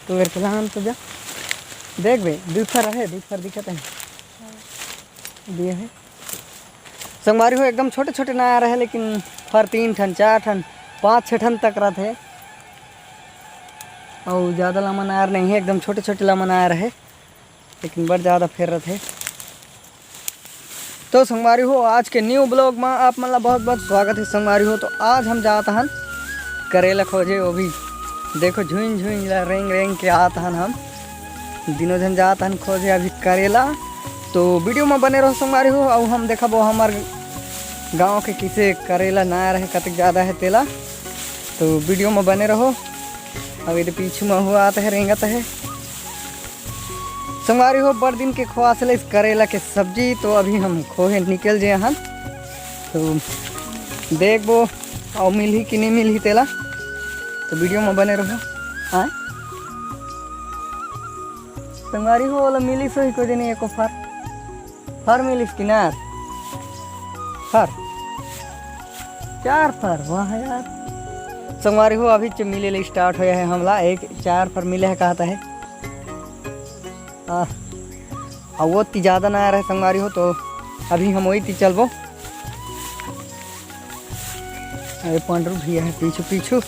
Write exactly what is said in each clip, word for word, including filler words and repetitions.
तो मेरे को लान तो जा। देख बे, दू फर है, दू फर दिखत है। दिए है। संगवारी हो, एकदम छोटे-छोटे नायर है, लेकिन फर तीन ठन, चार ठन, पाँच छः ठन तक रथे। अउ ज़्यादा लम्बा नायर नहीं है, एकदम छोटे-छोटे लम्बा नायर है, लेकिन बड़ ज़्यादा फेर रथे। तो संगवारी हो, आज के new vlog में आप मन ला बहुत-बहुत स्वागत है संगवारी हो। तो आज हम जात हन करेला खोजे, वो भी देखो झुइन झुइन ला रेंग रेंग के आत हन हम। दिनों झन जात हन खोजे अभी करेला। तो video में बने रहो संगवारी हो, अउ हम देखबो हमर गाँव के किसे करेला नायर है, कतेक ज़्यादा है तेला। तो video में बने रहो। अब ये पीछू में हुआ आता है, रेंगत है। संगवारी हो, बड़ दिन के ख्वाहिश ले इस करेला के सब्जी, तो अभी हम खोहे निकल जे हन। तो देखबो अउ मिलही कि नहीं मिलही तेला, तो video में बने रहो। हाँ संगवारी हो, ओला मिलिस होही को जनी एको फर, फर मिलिस कि नार, फर, चार फर, वाह यार। संगवारी हो, अभी च मिले ले start होया है हमला, एक चार फर मिले है कहता है। आ, अउ वो ती ज़्यादा ना आ रहे संगवारी हो, तो अभी हम वही ती चलबो। अरे पंडरू भैया है पीछू पीछू।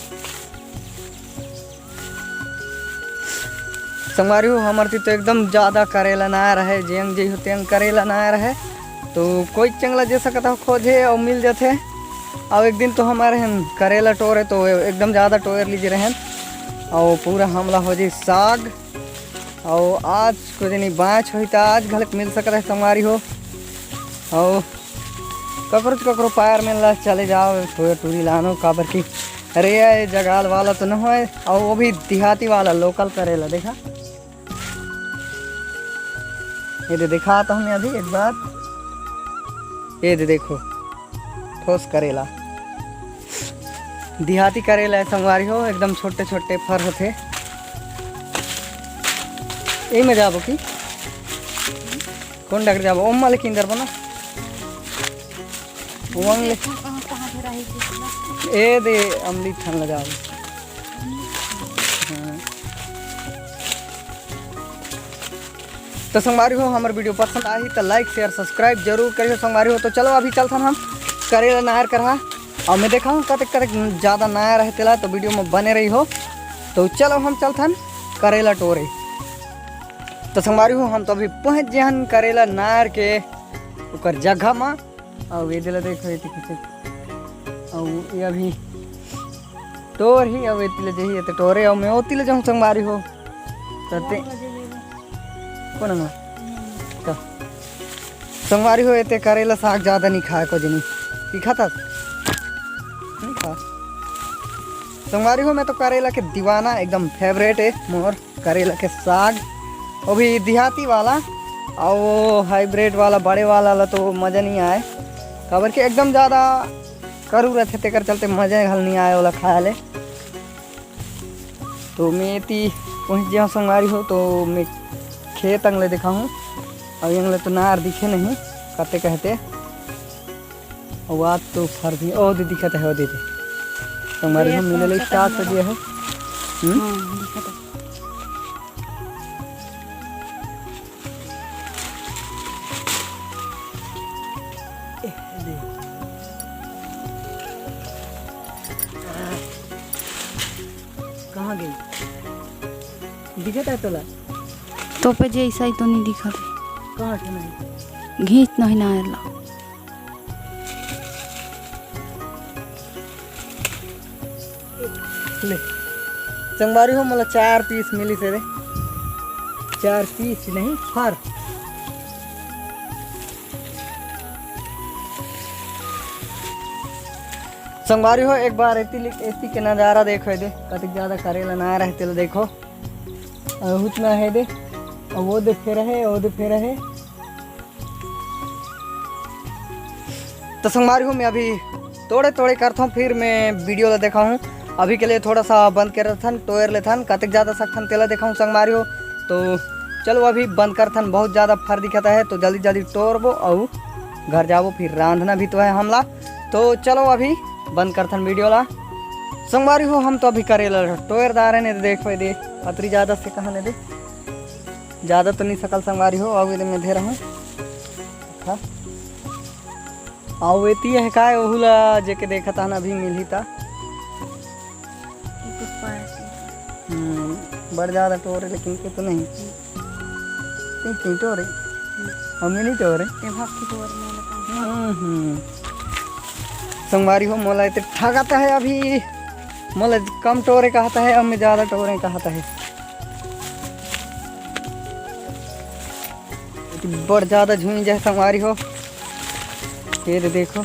संगवारी हो, हमर ती तो एकदम ज़्यादा करेला ना रहे, जेंग जे हो तेंग करेला ना रहे। तो कोई चंगला जे सकत हो खोजे अउ मिल जाथे। अउ एक दिन तो हमारे हन करेला टोरे, तो एकदम ज़्यादा टोर लीजे रहन। अउ पूरा हमला हो जाई साग। अउ आज को जनी बाँच होही, त आज घलक मिल सकत है संगवारी हो। अउ ककरो च ककरो पायर में ला चले जाओ, टोर टूरी लानो, काबर की अरे ये जगाल वाला तो न होए, अउ वो भी देहाती वाला, local करेला। देखा, ये दे, दिखा तो हमें अभी एक बार, ये दे देखो, ठोस करेला, देहाती करेला है संगवारी हो, एकदम छोटे छोटे फर होथे। यही में जाबो की कौन डगर जाबो? ओम वाले के अंदर बना। ओम ले। कहाँ, कहाँ धराई थी? ए दे, अमली ठन लगा। हाँ। तो संगवारी हो, हमर video पसंद आही तो like, share, subscribe जरूर करियो संगवारी हो। तो चलो अभी चलथन हम करेला नायर करहा, अउ मैं देखाहूँ कतेक कतेक ज़्यादा नायर है तेला, तो video में बने रही हो। तो चलो हम चलथन करेला टोरे। तो संगवारी हो, हम तो अभी पहुँच गए हन करेला नायर के ओकर जगह मा। अउ ये दिला देखो, ये तो किसे, अउ ये अभी टोर ही, अउ ये तिला जही, ये तो टोरे, अउ मैं ओ तिला जाऊँ संगवारी हो। तो ते कौन ना? तो संगवारी हो, ये ते करेला साग ज़्यादा नहीं खाए को जनी। तीखा था? नहीं खा। संगवारी हो, मैं तो करेला के दीवाना, एकदम favourite है मोर करेला के साग। वो भी देहाती वाला, अउ वो hybrid वाला, बड़े वाला ला तो मज़ा नहीं आए, काबर के एकदम ज़्यादा करू रहथे, तेकर चलते मज़ा घल नहीं आए ओला खाए ले। तो मैं एती पहुँच जाऊँ संगवारी हो, तो मैं खेत अंगले दिखाऊँ। अउ अंगले तो नार दिखे नहीं, कते कहते। अउ आज तो फर भी, ओ दे दिखत है, ओ दे दे। संगवारी हो, मिले ले start हो गया है। हम्म? हाँ, दिखत है। ए, दे। कहाँ गई? दिखत है तोला? तो पे जैसा ही तो नहीं दिखत है। कहाँ से नहीं? घींच नहीं ना आला। ले। संगवारी हो, मोला चार piece मिलिस हे रे। चार piece नहीं, फर। संगवारी हो, एक बार एती ले-, एती के नजारा देखो, ये दे, कतिक ज्यादा करेला ना रहे, तेला देखो। अउ उतना है दे, अउ वो दे फेर है, वो दे फेर है। तो संगवारी हो, मैं अभी तोड़े तोड़े करता हूँ, फिर मैं video ला देखा हूँ। अभी के लिए थोड़ा सा बंद कर रथन, टोर लेथन, कतेक ज्यादा सकथन तेला देखा हूँ संगवारी हो। तो चलो अभी बंद करथन, बहुत ज्यादा फर दिखता है, तो जल्दी जल्दी टोरबो अउ घर जाबो, फिर रांधना भी तो है हमला। तो चलो अभी बंद करथन video ला। संगवारी हो, हम तो अभी करेला टोर डारे ने, देखो ये दे, पतरी ज्यादा से कहा ने दे, ज्यादा तो नहीं सकल संगवारी हो। अउ ये दे में धे रहूं, हाँ। अउ एती है काय, ओहू ला जेके देखत हन अभी मिलही ता। हम्म, बड़ ज्यादा टोर है, लेकिन के तो नहीं। नहीं, नहीं टोर है। हम नहीं टोर है। हम्म, हम्म। संगवारी हो, मोला इतने ठगत है अभी, मोला कम टोरे कहता है, अब मैं ज्यादा टोरे कहता है। बड़ ज्यादा झुंझ है संगवारी हो। ये दे देखो,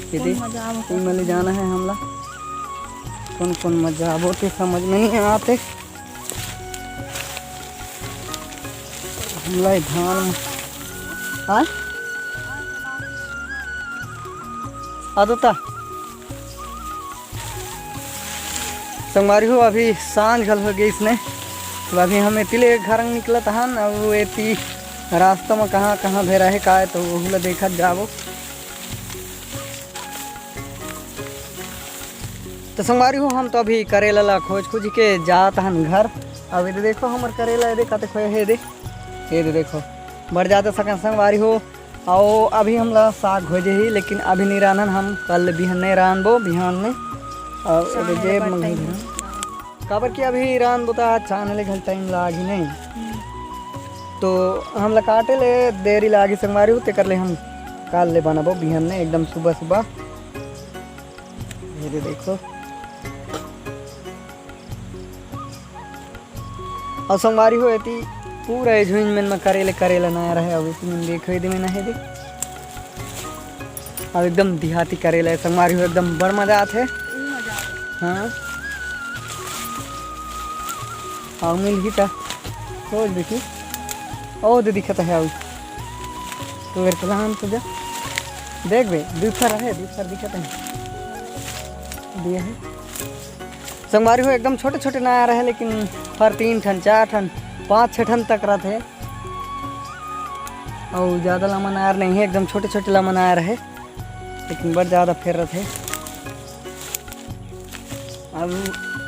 ये दे, ये मले जाना है हमला। कौन कौन मजा आबो ते समझ में नहीं आते। हमला ये धान, हाँ, आदता। संगवारी हो, अभी सांझ घल हो गई इसने, तो अभी हम एती ले घर निकलत हन। अब एती रास्ता में कहाँ कहाँ भेरा है का है, तो ओहू ला देखत जाबो। तो संगवारी हो, हम तो अभी करेला ला खोज खोज के जात हन घर। अब ये दे देखो हमर करेला, ये दे कते खोए है, ये दे, ये दे देखो, बड़ ज्यादा सकन संगवारी हो। अउ अभी हमला साग हो जाही, लेकिन अभी नहीं रांधन, हम कल बिहान नहीं रांधबो, बिहान में। अउ एदे जेब में घल धरन। काबर कि अभी रांधबो त छाने ले घल टाइम लागी नहीं। तो हमला काटे ले देरी लागी संगवारी हो, तेकर ले हम कल ले बनाबो बिहान में एकदम सुबह सुबह। ये दे देखो। अउ संगवारी हो, एती पूरा ये झुंझ मन में करेले, करेला नया रहे। अब एती मन देखो, एदे में नहे दे। अब एकदम देहाती करेला है संगवारी हो, एकदम बड़ मजा आथे। हाँ। अउ मिलही ता। रोज बेटी। ओ दे दिखत है अउ। तो अगर कलाम तो जा। देख बे, दू फर है, दू फर दिखत है। दिए है। संगवारी हो, एकदम छोटे छोटे नया रहे, लेकिन फर तीन ठन, चार ठन, पाँच छः ठन तक रथे। अउ ज्यादा लमन आयर नहीं है, एकदम छोटे छोटे लमन आयर है, लेकिन बड़ ज्यादा फेर रथे। अब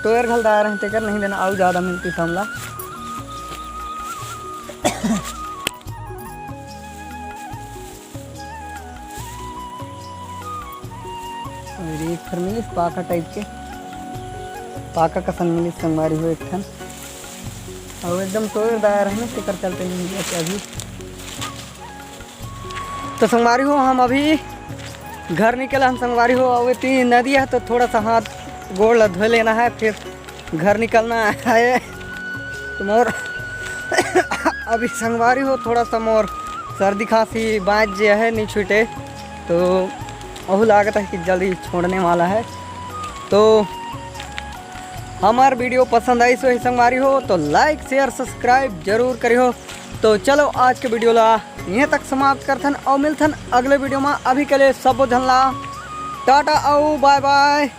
टोयर घल दायर है, तेकर नहीं देना, अउ ज्यादा मिलती हमला। अउ एक ठन मिलिस पाका टाइप के, पाका कसन मिलिस संगवारी हो एक ठन। अउ एकदम टोयर दायर है ना, तेकर चलते नहीं मिलत अभी। तो संगवारी हो, हम अभी घर निकल हन संगवारी हो, अउ एती नदी है तो थोड़ा सा हाथ गोड़ ला धो लेना है, फिर घर निकलना है। तो मोर अभी संगवारी हो, थोड़ा सा मोर सर्दी खांसी बाँच जे है, नहीं छूटे, तो वहू लागत है कि जल्दी छोड़ने वाला है। तो हमार वीडियो पसंद आई सो ही संगवारी हो तो like, share, subscribe जरूर करिहो। तो चलो आज के वीडियो ला यहीं तक समाप्त करथन अउ मिलथन अगले वीडियो में। अभी के लिए सबो झन ला टाटा अउ bye bye।